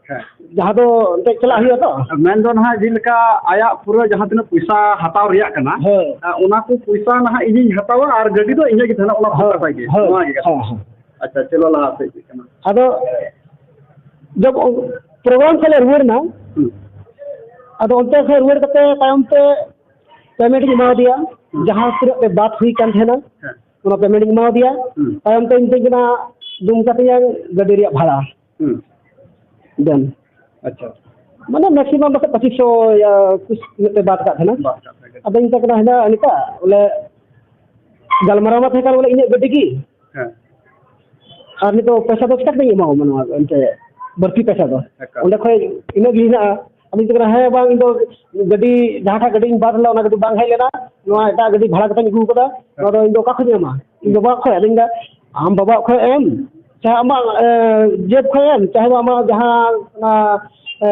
ᱦᱮᱸ᱾ ᱡᱟᱦᱟᱸ ᱫᱚ ᱮᱱᱛᱮᱫ ᱪᱟᱞᱟᱜ ᱦᱩᱭᱩᱜᱼᱟ ᱛᱚ᱾ ᱢᱮᱱ ᱫᱚ ᱱᱟᱦᱟᱜ ᱡᱮᱞᱮᱠᱟ ᱟᱭᱟᱜ ᱯᱩᱨᱟᱹ ᱡᱟᱦᱟᱸ ᱛᱤᱱᱟᱹᱜ ᱯᱚᱭᱥᱟ ᱦᱟᱛᱟᱣ ᱨᱮᱭᱟᱜ ᱠᱟᱱᱟ, ᱦᱳᱭ᱾ ᱟ, ᱚᱱᱟ ᱠᱚ ᱯᱚᱭᱥᱟ ᱱᱟᱦᱟᱜ ᱤᱧᱤᱧ ᱦᱟᱛᱟᱣᱟ ᱟᱨ ᱜᱟᱹᱰᱤ ᱫᱚ ᱤᱧᱟᱹᱜ ᱜᱮ ᱛᱟᱦᱮᱱᱟ, ᱚᱱᱟ ᱦᱳᱭ, ᱯᱚᱭᱥᱟ ᱛᱮᱜᱮ᱾ ᱦᱳᱭ, ᱱᱚᱣᱟ ᱜᱮ ᱠᱟᱛᱷᱟ᱾ ᱦᱳᱭ, ᱦᱳᱭ᱾ ᱟᱪᱪᱷᱟ, ᱪᱚᱞᱚ ᱞᱟᱦᱟ ᱥᱮᱫ ᱪᱮᱫ ᱠᱟᱱᱟ? ᱟᱫᱚ ᱡᱚᱵ ᱯᱨᱳᱜᱨᱟᱢ ᱠᱷᱚᱱ ᱞᱮ ᱨᱩᱣᱟᱹᱲ ᱮᱱᱟ᱾ ᱦᱩᱸ᱾ ᱟᱫᱚ ᱚᱱᱛᱮ ᱠᱷᱚᱱ ᱨᱩᱣᱟᱹᱲ ᱠᱟᱛᱮ ᱛᱟᱭᱚᱢ ᱛᱮ ᱯᱮᱢᱮᱱᱴ ᱤᱧ ᱮᱢᱟ ᱫᱮᱭᱟ, ᱦᱩᱸ᱾ ᱡᱟᱦᱟᱸ ᱛᱤᱱᱟᱹᱜ ᱛᱮ ᱵᱟᱫ ᱦᱩᱭ ᱠᱟᱱ ᱛᱟᱦᱮᱱᱟ, ᱦᱮᱸ᱾ ᱚᱱᱟ ᱯᱮᱢᱮᱱᱴ ᱤᱧ ᱮᱢᱟ ᱫᱮᱭᱟ᱾ ᱦᱩᱸ᱾ ᱛᱟᱭᱚᱢ ᱛᱮ ᱢᱤᱛᱟᱹᱧ ᱠᱟᱱᱟ, "ᱫᱩᱢᱠᱟ ᱛᱮᱭᱟᱝ ᱜᱟᱹᱰᱤ ᱨᱮᱭᱟᱜ ᱵᱷᱟᱲᱟ ᱦᱩᱸ᱾ ᱫᱮᱱ᱾" ᱟᱪᱪᱷᱟ᱾ ᱢᱟᱱᱮ ᱢᱮᱠᱥᱤᱢᱟᱢ ᱯᱟᱥᱮᱡ ᱯᱚᱸᱪᱤᱥ ᱥᱚ ᱭᱟ ᱠᱩᱪ ᱢᱤᱫᱴᱮᱡ ᱵᱟᱫ ᱠᱟᱜ ᱛᱟᱦᱮᱱᱟ᱾ ᱵᱟᱫ ᱠᱟᱜ ᱛᱟᱦᱮᱱᱟ᱾ ᱟᱫᱚᱧ ᱢᱮᱛᱟᱭ ᱠᱟᱱᱟ, "ᱦᱮᱸ, ᱱᱤᱛᱚᱜ ᱵᱚᱞᱮ ᱜᱟᱞᱢᱟᱨᱟᱣ ᱢᱟ ᱛᱟᱦᱮᱸ ᱠᱟᱱ ᱵᱚᱞᱮ ᱤᱧᱟᱹᱜ ᱜᱟᱹᱰᱤ ᱜᱮ᱾ ᱦᱮᱸ᱾ ᱟᱨ ᱱᱤᱛᱚᱜ ᱯᱚᱭᱥᱟ ᱫᱚ ᱪᱤᱠᱟ ᱛᱮᱧ ᱮᱢᱟᱢᱟ ᱱᱚᱣᱟ ᱮᱱᱛᱮ ᱵᱟᱹᱲᱛᱤ ᱯᱚᱭᱥᱟ ᱫᱚ?" ᱮᱠᱟᱞ᱾ ᱚᱸᱰᱮ ᱠᱷᱚᱡ ᱤᱱᱟᱹᱜ ᱜᱮ ᱦᱮᱱᱟᱜᱼᱟ᱾ ᱟᱫᱚᱧ ᱢᱮᱛᱟᱭ ᱠᱟᱱᱟ, "ᱦᱮᱸ ᱵᱟᱝ, ᱤᱧ ᱫᱚ ᱜᱟᱹᱰᱤ, ᱡᱟᱦᱟᱸᱴᱟᱜ ᱜᱟᱹᱰᱤᱧ ᱵᱟᱫ ᱞᱮᱫᱟ, ᱚᱱᱟ ᱜᱟᱹᱰᱤ ᱵᱟᱝ ᱦᱮᱡ ᱞᱮᱱᱟ, ᱱᱚᱣᱟ ᱮᱴᱟᱜ ᱜᱟᱹᱰᱤ ᱵᱷᱟᱲᱟ ᱠᱟᱛᱮᱧ ᱟᱹᱜᱩ ᱠᱟᱫᱟ, ᱱᱚᱣᱟ ᱫᱚ ᱤᱧ ᱫᱚ ᱚᱠᱟ ᱠᱷᱚᱡ ᱤᱧ ᱮᱢᱟ? ᱤᱧ ᱵᱟᱵᱟ ᱠᱷᱚᱡ?" ᱟᱫᱚᱧ ᱢᱮᱱᱫᱟ, "ᱟᱢ ᱵᱟᱵᱟ ᱠᱷᱚᱡ ᱮᱢ, ᱪᱟᱦᱮ ᱟᱢᱟᱜ, ᱮ, ᱡᱮᱵᱽ ᱠᱷᱚᱡ ᱮᱢ, ᱪᱟᱦᱮ ᱫᱚ ᱟᱢᱟᱜ ᱡᱟᱦᱟᱸ ᱚᱱᱟ, ᱮ,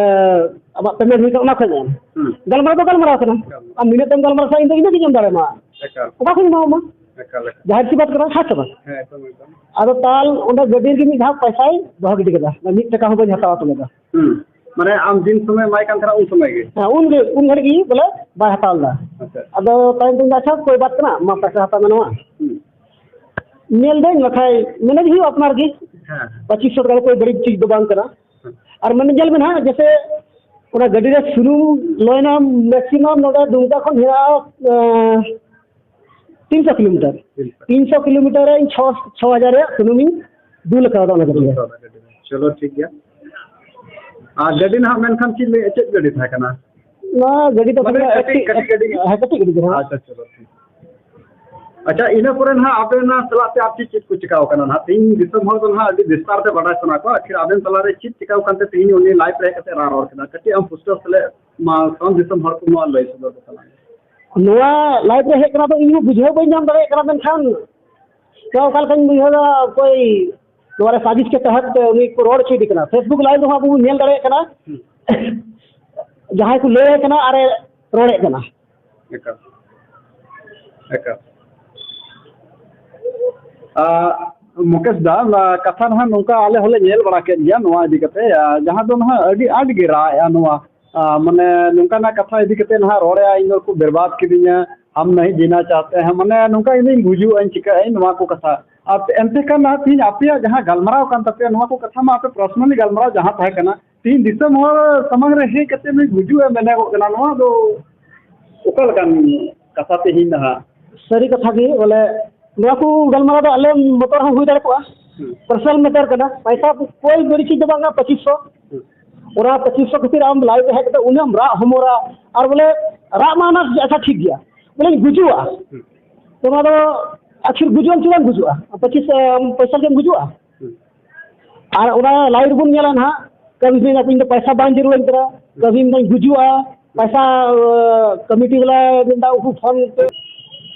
ᱟᱢᱟᱜ ᱯᱮᱢᱮᱱᱴ ᱦᱩᱭ ᱠᱟᱱᱟ, ᱚᱱᱟ ᱠᱷᱚᱡ ᱮᱢ᱾ ᱦᱩᱸ᱾ ᱜᱟᱞᱢᱟᱨᱟᱣ ᱫᱚ ᱜᱟᱞᱢᱟᱨᱟᱣ ᱠᱟᱱᱟ᱾ ᱜᱟᱞᱢᱟᱨᱟᱣ᱾ ᱟᱢ ᱱᱤᱱᱟᱹᱜ ᱛᱮᱢ ᱜᱟᱞᱢᱟᱨᱟᱣ ᱠᱷᱟᱱ ᱤᱧ ᱫᱚ ᱤᱱᱟᱹᱜ ᱜᱤᱧ ᱮᱢ ᱫᱟᱲᱮᱭᱟᱢᱟ᱾ ᱮᱠᱟᱞ᱾ ᱚᱠᱟ ᱠᱷᱚᱡ ᱤᱧ ᱮᱢᱟᱢᱟ?" ᱮᱠᱟᱞ, ᱮᱠᱟᱞ᱾ ᱡᱟᱦᱮᱨ ᱥᱤ ᱵᱟᱫ ᱠᱟᱱᱟ, ᱦᱮᱸ ᱥᱮ ᱵᱟᱝ? ᱦᱮᱸ, ᱮᱠᱫᱚᱢ, ᱮᱠᱫᱚᱢ᱾ ᱟᱫᱚ ᱛᱟᱞ ᱚᱸᱰᱮ ᱜᱟᱹᱰᱤ ᱨᱮᱜᱮ ᱢᱤᱫ ᱫᱷᱟᱣ ᱯᱚᱭᱥᱟᱭ ᱫᱚᱦᱚ ᱜᱤᱰᱤ ᱠᱮᱫᱟ, ᱢᱤᱫ ᱴᱟᱠᱟ ᱦᱚᱸ ᱵᱟᱹᱧ ᱦᱟᱛᱟᱣ ᱦᱚᱴᱚ ᱞᱮᱫᱟ᱾ ᱦᱩᱸ᱾ ᱢᱟᱱᱮ ᱟᱢ ᱡᱤᱱ ᱥᱚᱢᱚᱭ ᱮᱢᱟᱭ ᱠᱟᱱ ᱛᱟᱦᱮᱱᱟ ᱩᱱ ᱥᱚᱢᱚᱭ ᱜᱮ? ᱦᱮᱸ, ᱩᱱ ᱜᱮ, ᱩᱱ ᱜᱷᱟᱹᱲᱤᱡ ᱜᱮ ᱵᱚᱞᱮ ᱵᱟᱭ ᱦᱟᱛᱟᱣ ᱞᱮᱫᱟ᱾ ᱟᱪᱪᱷᱟ᱾ ᱟᱫᱚ ᱛᱟᱭᱚᱢ ᱛᱮ ᱟᱪᱪᱷᱟ, ᱠᱳᱭ ᱵᱟᱛ ᱠᱟᱱᱟ, ᱢᱟ ᱯᱚᱭᱥᱟ ᱦᱟᱛᱟᱣ ᱢᱮ ᱱᱚᱣᱟ᱾ ᱦᱩᱸ᱾ ᱧᱮᱞ ᱫᱟᱹᱧ ᱵᱟᱠᱷᱟᱡ ᱢᱮᱱᱮᱡ ᱦᱩᱭᱩᱜᱼᱟ ᱟᱯᱱᱟᱨ ᱜᱮ᱾ ᱦᱮᱸ, ᱦᱮᱸ᱾ ᱯᱚᱸᱪᱤᱥ ᱥᱚ ᱴᱟᱠᱟ ᱫᱚ ᱠᱳᱭ ᱵᱟᱹᱲᱤᱡ ᱪᱤᱡᱽ ᱫᱚ ᱵᱟᱝ ᱠᱟᱱᱟ᱾ ᱦᱮᱸ᱾ ᱟᱨ ᱢᱟᱱᱮ ᱧᱮᱞ ᱵᱮᱱ ᱦᱟᱸᱜ, ᱡᱮᱥᱮ ᱚᱱᱟ ᱜᱟᱹᱰᱤ ᱨᱮ ᱥᱩᱱᱩᱢ ᱞᱚᱭᱱᱟ maximum ᱱᱚᱰᱮ ᱫᱩᱢᱠᱟ ᱠᱷᱚᱱ ᱦᱮᱱᱟᱜᱼᱟ, ᱟᱸ, ᱛᱤᱱᱥᱚ ᱠᱤᱞᱳᱢᱤᱴᱟᱨ᱾ ᱛᱤᱱᱥᱚ᱾ ᱛᱤᱱᱥᱚ ᱠᱤᱞᱳᱢᱤᱴᱟᱨ ᱨᱮ ᱤᱧ ᱪᱷᱚ, ᱪᱷᱚ ᱦᱟᱡᱟᱨ ᱨᱮᱭᱟᱜ ᱥᱩᱱᱩᱢᱤᱧ ᱫᱩᱞ ᱠᱟᱣᱫᱟ ᱚᱱᱟ ᱜᱟᱹᱰᱤ ᱨᱮ᱾ ᱪᱚᱞᱚ, ᱴᱷᱤᱠ ᱜᱮᱭᱟ᱾ ᱟᱨ ᱜᱟᱹᱰᱤ ᱱᱟᱦᱟᱜ ᱢᱮᱱᱠᱷᱟᱱ ᱪᱮᱫ ᱞᱟᱹᱭ-, ᱪᱮᱫ ᱜᱟᱹᱰᱤ ᱛᱟᱦᱮᱸ ᱠᱟᱱᱟ? ᱱᱚᱣᱟ ᱜᱟᱹᱰᱤ ᱫᱚ ᱢᱟᱱᱮ ᱛᱟᱦᱮᱸ ᱠᱟᱱᱟ ᱠᱟᱹᱴᱤᱡ, ᱮᱠᱴᱤ-, ᱠᱟᱹᱴᱤᱡ ᱜᱟᱹᱰᱤ ᱜᱮ? ᱦᱮᱸ, ᱠᱟᱹᱴᱤᱡ ᱜᱟᱹᱰᱤ ᱜᱮ ᱦᱟᱸᱜ᱾ ᱟᱪᱪᱷᱟ, ᱪᱚᱞᱚ, ᱴᱷᱤᱠ᱾ ᱟᱪᱪᱷᱟ, ᱤᱱᱟᱹ ᱯᱚᱨᱮ ᱱᱟᱦᱟᱜ ᱟᱯᱮ ᱚᱱᱟ ᱥᱟᱞᱟᱜ ᱛᱮ ᱟᱨ ᱪᱮᱫ ᱪᱮᱫ ᱠᱚ ᱪᱤᱠᱟᱹᱣ ᱠᱟᱱᱟ ᱱᱟᱦᱟᱜ? ᱛᱮᱦᱮᱧ ᱫᱤᱥᱚᱢ ᱦᱚᱲ ᱫᱚ ᱱᱟᱦᱟᱜ ᱟᱹᱰᱤ ᱵᱤᱥᱛᱟᱨ ᱛᱮ ᱵᱟᱰᱟᱭ ᱥᱟᱱᱟ ᱠᱚᱣᱟ, ᱟᱹᱠᱷᱤᱨ ᱟᱵᱮᱱ ᱛᱟᱞᱟᱨᱮ ᱪᱮᱫ ᱪᱤᱠᱟᱹᱣ ᱠᱟᱱᱛᱮ ᱛᱮᱦᱮᱧ ᱩᱱᱤ live ᱨᱮ ᱦᱮᱡ ᱠᱟᱛᱮ ᱨᱟᱜ ᱨᱚᱲ ᱠᱮᱫᱟ? ᱠᱟᱹᱴᱤᱡ ᱟᱢ ᱯᱩᱥᱴᱟᱹᱣ ᱥᱟᱞᱟᱜ ᱢᱟ ᱥᱟᱱᱟᱢ ᱫᱤᱥᱚᱢ ᱦᱚᱲ ᱠᱚ ᱱᱚᱣᱟ ᱞᱟᱹᱭ ᱥᱚᱫᱚᱨ ᱠᱚ ᱛᱟᱞᱟᱝ ᱢᱮ᱾ ᱱᱚᱣᱟ live ᱨᱮ ᱦᱮᱡ ᱠᱟᱱᱟ ᱫᱚ ᱤᱧ ᱦᱚᱸ ᱵᱩᱡᱷᱟᱹᱣ ᱵᱟᱹᱧ ᱧᱟᱢ ᱫᱟᱲᱮᱭᱟᱜ ᱠᱟᱱᱟ, ᱢᱮᱱᱠᱷᱟᱱ ᱱᱚᱣᱟ ᱚᱠᱟ ᱞᱮᱠᱟᱧ ᱵᱩᱡᱷᱟᱹᱣ ᱮᱫᱟ, ᱚᱠᱚᱭ ᱱᱚᱣᱟ ᱨᱮ ᱥᱟᱡᱤᱥ ᱠᱮ ᱛᱟᱦᱮᱸᱫ ᱛᱮ ᱩᱱᱤ ᱠᱚ ᱨᱚᱲ ᱦᱚᱪᱚᱭᱮᱫᱮ ᱠᱟᱱᱟ᱾ Facebook live ᱨᱮᱦᱚᱸ ᱟᱵᱚ ᱵᱚᱱ ᱧᱮᱞ ᱫᱟᱲᱮᱭᱟᱜ ᱠᱟᱱᱟ, ᱦᱩᱸ᱾ ᱡᱟᱦᱟᱸᱭ ᱠᱚ ᱞᱟᱹᱭᱟᱭ ᱠᱟᱱᱟ ᱟᱨᱮ ᱨᱚᱲᱮᱫ ᱠᱟᱱᱟ᱾ ᱮᱠᱟᱞ, ᱮᱠᱟᱞ᱾ ᱟ, ᱢᱩᱠᱮᱥ ᱫᱟ, ᱱᱚᱣᱟ ᱠᱟᱛᱷᱟ ᱱᱟᱦᱟᱜ ᱱᱚᱝᱠᱟ ᱟᱞᱮ ᱦᱚᱸᱞᱮ ᱧᱮᱞ ᱵᱟᱲᱟ ᱠᱮᱫ ᱜᱮᱭᱟ ᱱᱚᱣᱟ ᱤᱫᱤ ᱠᱟᱛᱮ, ᱟ, ᱡᱟᱦᱟᱸ ᱫᱚ ᱱᱟᱦᱟᱜ ᱟᱹᱰᱤ ᱟᱸᱴ ᱜᱮ ᱨᱟᱜ ᱮᱜᱼᱟ ᱱᱚᱣᱟ, ᱟ, ᱢᱟᱱᱮ ᱱᱚᱝᱠᱟᱱᱟᱜ ᱠᱟᱛᱷᱟ ᱤᱫᱤ ᱠᱟᱛᱮ ᱱᱟᱦᱟᱜ ᱨᱚᱲᱮᱜᱼᱟ, ᱤᱧ ᱫᱚ ᱠᱚ ᱵᱮᱨᱵᱟᱫ ᱠᱤᱫᱤᱧᱟ, ᱦᱟᱢ ᱱᱟᱦᱤ ᱡᱤᱱᱟ ᱪᱟᱦᱛᱮ ᱦᱮᱸ, ᱢᱟᱱᱮ ᱱᱚᱝᱠᱟ ᱤᱧ ᱫᱚᱧ ᱜᱩᱡᱩᱜ ᱟᱹᱧ, ᱪᱤᱠᱟᱹᱜ ᱟᱹᱧ, ᱱᱚᱣᱟ ᱠᱚ ᱠᱟᱛᱷᱟ᱾ ᱟᱨ ᱮᱱᱛᱮ ᱠᱷᱟᱱ ᱱᱟᱦᱟᱜ ᱛᱤᱦᱤᱧ ᱟᱯᱮᱭᱟᱜ ᱡᱟᱦᱟᱸ ᱜᱟᱞᱢᱟᱨᱟᱣ ᱠᱟᱱ ᱛᱟᱯᱮᱭᱟ, ᱱᱚᱣᱟ ᱠᱚ ᱠᱟᱛᱷᱟ ᱢᱟ ᱟᱯᱮ personally ᱜᱟᱞᱢᱟᱨᱟᱣ ᱡᱟᱦᱟᱸ ᱛᱟᱦᱮᱸ ᱠᱟᱱᱟ, ᱛᱤᱦᱤᱧ ᱫᱤᱥᱚᱢ ᱦᱚᱲ ᱥᱟᱢᱟᱝ ᱨᱮ ᱦᱮᱡ ᱠᱟᱛᱮ ᱱᱩᱭ ᱜᱩᱡᱩᱜ ᱮ ᱢᱮᱱᱮᱜᱚᱜ ᱠᱟᱱᱟ, ᱱᱚᱣᱟ ᱫᱚ ᱚᱠᱟ ᱞᱮᱠᱟᱱ ᱠᱟᱛᱷᱟ ᱛᱮᱦᱮᱧ ᱱᱟᱦᱟᱜ? ᱥᱟᱹᱨᱤ ᱠᱟᱛᱷᱟ ᱜᱮ, ᱵᱚᱞᱮ ᱱᱚᱣᱟ ᱠᱚ ᱜᱟᱞᱢᱟᱨᱟᱣ ᱫᱚ ᱟᱞᱮ ᱵᱚᱛᱚᱨ ᱦᱚᱸ ᱦᱩᱭ ᱫᱟᱲᱮ ᱠᱚᱜᱼᱟ᱾ ᱦᱩᱸ᱾ Personal matter ᱠᱟᱱᱟ, ᱯᱚᱭᱥᱟ ᱠᱚ ᱠᱚᱭ ᱵᱟᱹᱲᱤ ᱪᱤᱡᱽ ᱫᱚ ᱵᱟᱝ ᱠᱟᱱᱟ, ᱯᱚᱸᱪᱤᱥ ᱥᱚ᱾ ᱦᱩᱸ᱾ ᱚᱱᱟ ᱯᱚᱸᱪᱤᱥ ᱥᱚ ᱠᱷᱟᱹᱛᱤᱨ ᱟᱢ live ᱨᱮ ᱦᱮᱡ ᱠᱟᱛᱮ ᱩᱱᱟᱹᱜ ᱮᱢ ᱨᱟᱜ ᱦᱚᱢᱚᱨᱟ, ᱟᱨ ᱵᱚᱞᱮ ᱨᱟᱜ ᱢᱟ ᱚᱱᱟ ᱟᱪᱪᱷᱟ ᱴᱷᱤᱠ ᱜᱮᱭᱟ, ᱵᱚᱞᱮᱧ ᱜᱩᱡᱩᱜᱼᱟ᱾ ᱦᱩᱸ᱾ ᱛᱚ ᱱᱚᱣᱟ ᱫᱚ ᱟᱹᱠᱷᱤᱨ ᱜᱩᱡᱩᱜ ᱟᱢ ᱪᱮᱫᱟᱜ ᱮᱢ ᱜᱩᱡᱩᱜᱼᱟ? ᱯᱚᱸᱪᱤᱥ ᱥᱚ ᱯᱚᱭᱥᱟ ᱞᱟᱹᱜᱤᱫ ᱮᱢ ᱜᱩᱡᱩᱜᱼᱟ? ᱦᱩᱸ᱾ ᱟᱨ ᱚᱱᱟ live ᱨᱮᱵᱚᱱ ᱧᱮᱞᱟ ᱱᱟᱦᱟᱜ, ᱠᱟᱹᱢᱤ ᱫᱤᱱ ᱟᱠᱚ ᱤᱧ ᱫᱚ ᱯᱚᱭᱥᱟ ᱵᱟᱝ ᱡᱟᱹᱨᱩᱲᱟᱹᱧ ᱠᱟᱱᱟ, ᱠᱟᱹᱢᱤ ᱢᱮᱱᱫᱟᱹᱧ ᱜᱩᱡᱩᱜᱼᱟ, ᱯᱚᱭᱥᱟ, ᱟᱸ, committee ᱵᱟᱞᱟ ᱢᱮᱱᱫᱟ ᱩᱱᱠᱩ ᱯᱷᱳᱱ ᱛᱮ,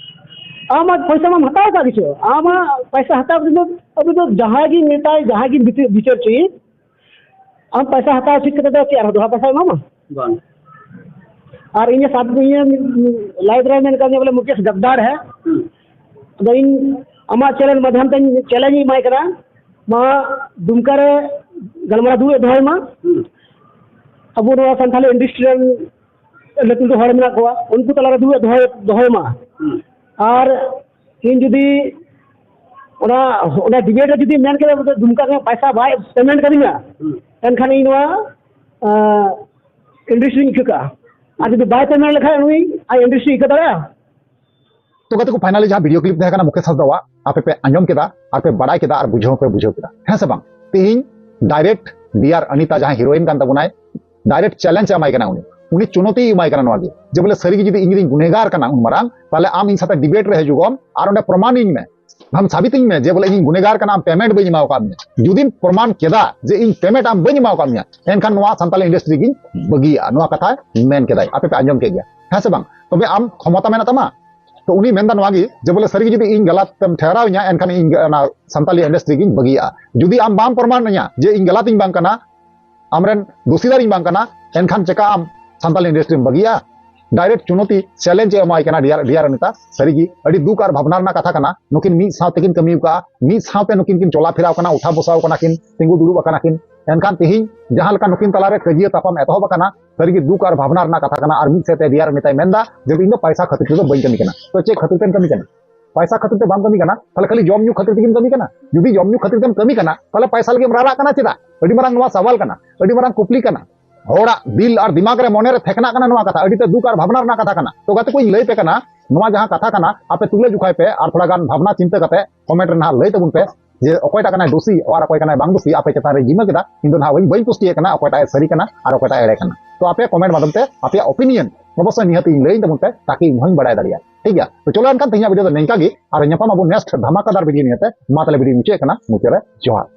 ᱟᱢᱟᱜ ᱯᱚᱭᱥᱟ ᱢᱟᱢ ᱦᱟᱛᱟᱣ ᱟᱠᱟᱫ ᱜᱮᱪᱚ, ᱟᱢᱟᱜ ᱯᱚᱭᱥᱟ ᱦᱟᱛᱟᱣ ᱠᱟᱛᱮ ᱫᱚ ᱟᱵᱚ ᱫᱚ ᱡᱟᱦᱟᱸᱭ ᱜᱮ ᱢᱮᱛᱟᱭ, ᱡᱟᱦᱟᱸᱭ ᱜᱮ ᱵᱤᱪᱟᱹᱨ, ᱵᱤᱪᱟᱹᱨ ᱦᱚᱪᱚᱭᱮ, ᱟᱢ ᱯᱚᱭᱥᱟ ᱦᱟᱛᱟᱣ ᱴᱷᱤᱠ ᱠᱟᱛᱮ ᱫᱚ ᱪᱮᱫ ᱟᱨᱦᱚᱸ ᱫᱚᱦᱲᱟ ᱯᱚᱭᱥᱟ ᱮᱢᱟᱢᱟ? ᱵᱟᱝ᱾ ᱟᱨ ᱤᱧ ᱥᱟᱵ, ᱤᱧ live ᱨᱮ ᱢᱮᱱ ᱠᱟᱫᱤᱧᱟ ᱵᱚᱞᱮ ᱢᱩᱠᱮᱥ ᱜᱟᱫᱫᱟᱨ ᱦᱮᱸ᱾ ᱦᱩᱸ᱾ ᱟᱫᱚ ᱤᱧ ᱟᱢᱟᱜ channel ᱢᱟᱫᱽᱫᱷᱚᱢ ᱛᱮ challenge ᱤᱧ ᱮᱢᱟᱭ ᱠᱟᱱᱟ, ᱢᱟ ᱫᱩᱢᱠᱟ ᱨᱮ ᱜᱟᱞᱢᱟᱨᱟᱣ ᱫᱩᱲᱩᱵ ᱫᱚᱦᱚᱭ ᱢᱟ᱾ ᱦᱩᱸ᱾ ᱟᱵᱚ ᱱᱚᱣᱟ ᱥᱟᱱᱛᱟᱲᱤ ᱤᱱᱰᱟᱥᱴᱨᱤ ᱨᱮᱱ ᱞᱟᱹᱴᱩ ᱞᱟᱹᱴᱩ ᱦᱚᱲ ᱢᱮᱱᱟᱜ ᱠᱚᱣᱟ, ᱩᱱᱠᱩ ᱛᱟᱞᱟᱨᱮ ᱫᱩᱲᱩᱵ ᱫᱚᱦᱚᱭ ᱫᱚᱦᱚᱭ ᱢᱟ᱾ ᱟᱨ ᱤᱧ ᱡᱩᱫᱤ ᱚᱱᱟ ᱚᱱᱟ ᱰᱤᱵᱮᱴ ᱨᱮ ᱡᱩᱫᱤ ᱢᱮᱱ ᱠᱮᱫᱟ ᱫᱩᱢᱠᱟ ᱨᱮ ᱯᱚᱭᱥᱟ ᱵᱟᱭ ᱯᱮᱢᱮᱱᱴ ᱠᱟᱫᱤᱧᱟ, ᱮᱱᱠᱷᱟᱱ ᱤᱧ ᱱᱚᱣᱟ ᱤᱱᱰᱟᱥᱴᱨᱤᱧ ᱤᱠᱟᱹ ᱠᱟᱜᱼᱟ᱾ ᱟᱨ ᱡᱩᱫᱤ ᱵᱟᱭ ᱯᱮᱢᱮᱱᱴ ᱞᱮᱠᱷᱟᱱ ᱩᱱᱤ ᱟᱡ ᱤᱱᱰᱟᱥᱴᱨᱤ ᱤᱠᱟᱹ ᱫᱟᱲᱮᱭᱟᱜᱼᱟ? ᱛᱚ ᱜᱟᱛᱮ ᱠᱚ, ᱯᱷᱟᱭᱱᱟᱞᱤ ᱡᱟᱦᱟᱸ ᱵᱷᱤᱰᱤᱭᱳ ᱠᱞᱤᱯ ᱛᱟᱦᱮᱸ ᱠᱟᱱᱟ ᱢᱩᱠᱮᱥ ᱦᱟᱸᱥᱫᱟᱣᱟᱜ, ᱟᱯᱮ ᱯᱮ ᱟᱸᱡᱚᱢ ᱠᱮᱫᱟ ᱟᱨ ᱯᱮ ᱵᱟᱲᱟᱭ ᱠᱮᱫᱟ ᱟᱨ ᱵᱩᱡᱷᱟᱹᱣ ᱦᱚᱸᱯᱮ ᱵᱩᱡᱷᱟᱹᱣ ᱠᱮᱫᱟ, ᱦᱮᱸ ᱥᱮ ᱵᱟᱝ? ᱛᱮᱦᱮᱧ ᱰᱟᱭᱨᱮᱠᱴ ᱰᱤᱭᱟᱨ ᱚᱱᱤᱛᱟ ᱡᱟᱦᱟᱸᱭ ᱦᱤᱨᱳᱭᱤᱱ ᱠᱟᱱ ᱛᱟᱵᱚᱱᱟᱭ, ᱰᱟᱭᱨᱮᱠᱴ ᱪᱮᱞᱮᱧᱡᱽ ᱮ ᱮᱢᱟᱭ ᱠᱟᱱᱟ᱾ ᱩᱱᱤ ᱩᱱᱤ ᱪᱩᱱᱚᱛᱤ ᱮᱢᱟᱭ ᱠᱟᱱᱟ ᱱᱚᱣᱟ ᱜᱮ, ᱡᱮ ᱵᱚᱞᱮ ᱥᱟᱹᱨᱤ ᱜᱮ ᱡᱩᱫᱤ ᱤᱧ ᱡᱩᱫᱤᱧ ᱜᱩᱱᱮᱜᱟᱨ ᱠᱟᱱᱟ ᱩᱱ ᱢᱟᱨᱟᱝ, ᱛᱟᱦᱞᱮ ᱟᱢ ᱤᱧ ᱥᱟᱛᱮ ᱰᱤᱵᱮᱴ ᱨᱮ ᱦᱤᱡᱩᱜᱚᱜ ᱟᱢ ᱟᱨ ᱚᱸᱰᱮ ᱯᱨᱚᱢᱟᱱᱤᱧ ᱢᱮ, ᱟᱢ ᱥᱟᱵᱤᱛᱤᱧ ᱢᱮ ᱡᱮ ᱵᱚᱞᱮ ᱤᱧ ᱜᱩᱱᱮᱜᱟᱨ ᱠᱟᱱᱟ, ᱟᱢ ᱯᱮᱢᱮᱱᱴ ᱵᱟᱹᱧ ᱮᱢᱟᱣ ᱟᱠᱟᱫ ᱢᱮᱭᱟ᱾ ᱡᱩᱫᱤᱢ ᱯᱨᱚᱢᱟᱱ ᱠᱮᱫᱟ ᱡᱮ ᱤᱧ ᱯᱮᱢᱮᱱᱴ ᱟᱢ ᱵᱟᱹᱧ ᱮᱢᱟᱣ ᱟᱠᱟᱫ ᱢᱮᱭᱟ, ᱮᱱᱠᱷᱟᱱ ᱱᱚᱣᱟ ᱥᱟᱱᱛᱟᱞᱤ ᱤᱱᱰᱟᱥᱴᱨᱤ ᱜᱤᱧ ᱵᱟᱹᱜᱤᱭᱟᱜᱼᱟ, ᱱᱚᱣᱟ ᱠᱟᱛᱷᱟᱭ ᱢᱮᱱ ᱠᱮᱫᱟᱭ᱾ ᱟᱯᱮ ᱯᱮ ᱟᱸᱡᱚᱢ ᱠᱮᱫ ᱜᱮᱭᱟ, ᱦᱮᱸ ᱥᱮ ᱵᱟᱝ? ᱛᱚᱵᱮ ᱟᱢ ᱠᱷᱚᱢᱚᱛᱟ ᱢᱮᱱᱟᱜ ᱛᱟᱢᱟ? ᱛᱚ ᱩᱱᱤ ᱢᱮᱱᱫᱟ ᱱᱚᱣᱟ ᱜᱮ ᱡᱮ ᱵᱚᱞᱮ ᱥᱟᱹᱨᱤ ᱜᱮ ᱡᱩᱫᱤ ᱤᱧ ᱜᱟᱞᱟᱛ ᱛᱮᱢ ᱴᱷᱮᱨᱟᱣ ᱤᱧᱟ, ᱮᱱᱠᱷᱟᱱ ᱤᱧ ᱚᱱᱟ ᱥᱟᱱᱛᱟᱞᱤ ᱤᱱᱰᱟᱥᱴᱨᱤ ᱜᱤᱧ ᱵᱟᱹᱜᱤᱭᱟᱜᱼᱟ᱾ ᱡᱩᱫᱤ ᱟᱢ ᱵᱟᱢ ᱯᱨᱚᱢᱟᱱ ᱤᱧᱟ ᱡᱮ ᱤᱧ ᱜᱟᱞᱟᱛ ᱤᱧ ᱵᱟᱝ ᱠᱟᱱᱟ, ᱟᱢᱨᱮᱱ ᱫᱳᱥᱤᱫᱟᱨ ᱤᱧ ᱵᱟᱝ ᱠᱟᱱᱟ, ᱮᱱᱠᱷᱟᱱ ᱪᱮᱠᱟ ᱟᱢ ᱥᱟᱱᱛᱟᱞᱤ ᱤᱱᱰᱟᱥᱴᱨᱤᱢ ᱵᱟᱹᱜᱤᱭᱟ? ᱰᱟᱭᱨᱮᱠᱴ ᱪᱩᱱᱚᱛᱤ, ᱪᱮᱞᱮᱧᱡᱽ ᱮ ᱮᱢᱟᱭ ᱠᱟᱱᱟ ᱰᱤᱭᱟᱨ ᱰᱤᱭᱟᱨ ᱚᱱᱤᱛᱟ᱾ ᱥᱟᱹᱨᱤᱜᱮ ᱟᱹᱰᱤ ᱫᱩᱠ ᱟᱨ ᱵᱷᱟᱵᱽᱱᱟ ᱨᱮᱱᱟᱜ ᱠᱟᱛᱷᱟ ᱠᱟᱱᱟ᱾ ᱱᱩᱠᱤᱱ ᱢᱤᱫ ᱥᱟᱶ ᱛᱮᱠᱤᱱ ᱠᱟᱹᱢᱤ ᱟᱠᱟᱫᱼᱟ, ᱢᱤᱫ ᱥᱟᱶᱛᱮ ᱱᱩᱠᱤᱱ ᱠᱤᱱ ᱪᱚᱞᱟ ᱯᱷᱮᱨᱟᱣ ᱠᱟᱱᱟ, ᱩᱴᱷᱟ ᱵᱚᱥᱟᱣ ᱠᱟᱱᱟ ᱠᱤᱱ, ᱛᱤᱸᱜᱩ ᱫᱩᱲᱩᱵ ᱟᱠᱟᱱᱟ ᱠᱤᱱ᱾ ᱮᱱᱠᱷᱟᱱ ᱛᱮᱦᱮᱧ ᱡᱟᱦᱟᱸ ᱞᱮᱠᱟ ᱱᱩᱠᱤᱱ ᱛᱟᱞᱟᱨᱮ ᱠᱟᱹᱡᱤᱭᱟᱹ ᱛᱟᱯᱟᱢ ᱮᱛᱚᱦᱚᱵ ᱟᱠᱟᱱᱟ, ᱥᱟᱹᱨᱤᱜᱮ ᱫᱩᱠ ᱟᱨ ᱵᱷᱟᱵᱽᱱᱟ ᱨᱮᱱᱟᱜ ᱠᱟᱛᱷᱟ ᱠᱟᱱᱟ᱾ ᱟᱨ ᱢᱤᱫ ᱥᱮᱫ ᱛᱮ ᱰᱤᱭᱟᱨ ᱚᱱᱤᱛᱟᱭ ᱢᱮᱱᱫᱟ ᱡᱮ ᱤᱧ ᱫᱚ ᱯᱟᱭᱥᱟ ᱠᱷᱟᱹᱛᱤᱨ ᱛᱮᱫᱚ ᱵᱟᱹᱧ ᱠᱟᱹᱢᱤ ᱠᱟᱱᱟ᱾ ᱛᱚ ᱪᱮᱫ ᱠᱷᱟᱹᱛᱤᱨ ᱛᱮᱢ ᱠᱟᱹᱢᱤ ᱠᱟᱱᱟ? ᱯᱟᱭᱥᱟ ᱠᱷᱟᱹᱛᱤᱨ ᱛᱮ ᱵᱟᱢ ᱠᱟᱹᱢᱤ ᱠᱟᱱᱟ, ᱛᱟᱦᱞᱮ ᱠᱷᱟᱹᱞᱤ ᱡᱚᱢ ᱧᱩ ᱠᱷᱟᱹᱛᱤᱨ ᱛᱮᱜᱮᱢ ᱠᱟᱹᱢᱤ ᱠᱟᱱᱟ? ᱡᱩᱫᱤ ᱡᱚᱢ ᱧᱩ ᱠᱷᱟᱹᱛᱤᱨ ᱛᱮᱢ ᱠᱟᱹᱢᱤ ᱠᱟᱱᱟ, ᱛᱟᱦᱞᱮ ᱯᱟᱭᱥᱟ ᱞᱟᱹᱜᱤᱫ ᱮᱢ ᱨᱟᱨᱟᱜ ᱠᱟᱱᱟ ᱪᱮᱫᱟᱜ? ᱟᱹᱰᱤ ᱢᱟᱨᱟᱝ ᱱᱚᱣᱟ ᱥᱟᱣᱟᱞ ᱠᱟᱱᱟ, ᱟᱹᱰᱤ ᱢᱟᱨᱟᱝ ᱠᱩᱠᱞᱤ ᱠᱟᱱᱟ᱾ ᱦᱚᱲᱟᱜ ᱫᱤᱞ ᱟᱨ ᱫᱤᱢᱟᱜᱽ ᱨᱮ, ᱢᱚᱱᱮ ᱨᱮ ᱴᱷᱮᱠᱱᱟᱜ ᱠᱟᱱᱟ ᱱᱚᱣᱟ ᱠᱟᱛᱷᱟ, ᱟᱹᱰᱤ ᱛᱮ ᱫᱩᱠ ᱟᱨ ᱵᱷᱟᱵᱽᱱᱟ ᱨᱮᱱᱟᱜ ᱠᱟᱛᱷᱟ ᱠᱟᱱᱟ᱾ ᱛᱚ ᱜᱟᱛᱮ ᱠᱚ, ᱤᱧ ᱞᱟᱹᱭ ᱯᱮ ᱠᱟᱱᱟ, ᱱᱚᱣᱟ ᱡᱟᱦᱟᱸ ᱠᱟᱛᱷᱟ ᱠᱟᱱᱟ, ᱟᱯᱮ ᱛᱩᱞᱟᱹ ᱡᱚᱠᱷᱟᱭ ᱯᱮ ᱟᱨ ᱛᱷᱚᱲᱟ ᱜᱟᱱ ᱵᱷᱟᱵᱽᱱᱟ ᱪᱤᱱᱛᱟᱹ ᱠᱟᱛᱮ ᱠᱚᱢᱮᱱᱴ ᱨᱮ ᱱᱟᱦᱟᱜ ᱞᱟᱹᱭ ᱛᱟᱵᱚᱱ ᱯᱮ ᱡᱮ ᱚᱠᱚᱭᱴᱟᱜ ᱠᱟᱱᱟᱭ ᱫᱳᱥᱤ ᱟᱨ ᱚᱠᱚᱭ ᱠᱟᱱᱟᱭ ᱵᱟᱝ ᱫᱳᱥᱤ᱾ ᱟᱯᱮ ᱪᱮᱛᱟᱱ ᱨᱮ ᱡᱤᱢᱟᱹ ᱠᱮᱫᱟ, ᱤᱧ ᱫᱚ ᱱᱟᱦᱟᱜ ᱵᱟᱹᱧ, ᱵᱟᱹᱧ ᱯᱩᱥᱴᱤᱭᱮᱫ ᱠᱟᱱᱟ ᱚᱠᱚᱭᱴᱟᱜ ᱮ ᱥᱟᱹᱨᱤ ᱠᱟᱱᱟ ᱟᱨ ᱚᱠᱚᱭᱴᱟᱜ ᱮ ᱮᱲᱮ ᱠᱟᱱᱟ᱾ ᱛᱚ ᱟᱯᱮᱭᱟᱜ ᱠᱚᱢᱮᱱᱴ ᱢᱟᱫᱽᱫᱷᱚᱢ ᱛᱮ ᱟᱯᱮᱭᱟᱜ ᱚᱯᱤᱱᱤᱭᱚᱱ ᱚᱵᱚᱥᱥᱳᱭ ᱱᱤᱦᱟᱹᱛ ᱤᱧ ᱞᱟᱹᱭᱟᱹᱧ ᱛᱟᱵᱚᱱ ᱯᱮ, ᱛᱟᱠᱤ ᱤᱧ ᱦᱚᱸᱧ ᱵᱟᱲᱟᱭ ᱫᱟᱲᱮᱭᱟᱜᱼᱟ᱾ ᱴᱷᱤᱠ ᱜᱮᱭᱟ, ᱛᱚ ᱪᱚᱞᱚ ᱮᱱᱠᱷᱟᱱ ᱛᱮᱦᱮᱧᱟᱜ ᱵᱷᱤᱰᱤᱭᱳ ᱫᱚ ᱱᱤᱝᱠᱟ ᱜᱮ, ᱟᱨ ᱧᱟᱯᱟᱢ ᱟᱵᱚᱱ ᱱᱮᱠᱥᱴ ᱫᱷᱟᱢᱟᱠᱟᱫᱟᱨ ᱵᱷᱤᱰᱤᱭᱳ ᱱᱤᱭᱮᱛᱮ᱾ ᱢᱟ ᱛᱟᱦᱞᱮ ᱵᱷᱤᱰᱤᱭᱳ ᱢᱩᱪᱟᱹᱫ ᱠᱟᱱᱟ, ᱢᱩᱪᱟᱹᱫ ᱨᱮ ᱡᱚᱦᱟᱨ᱾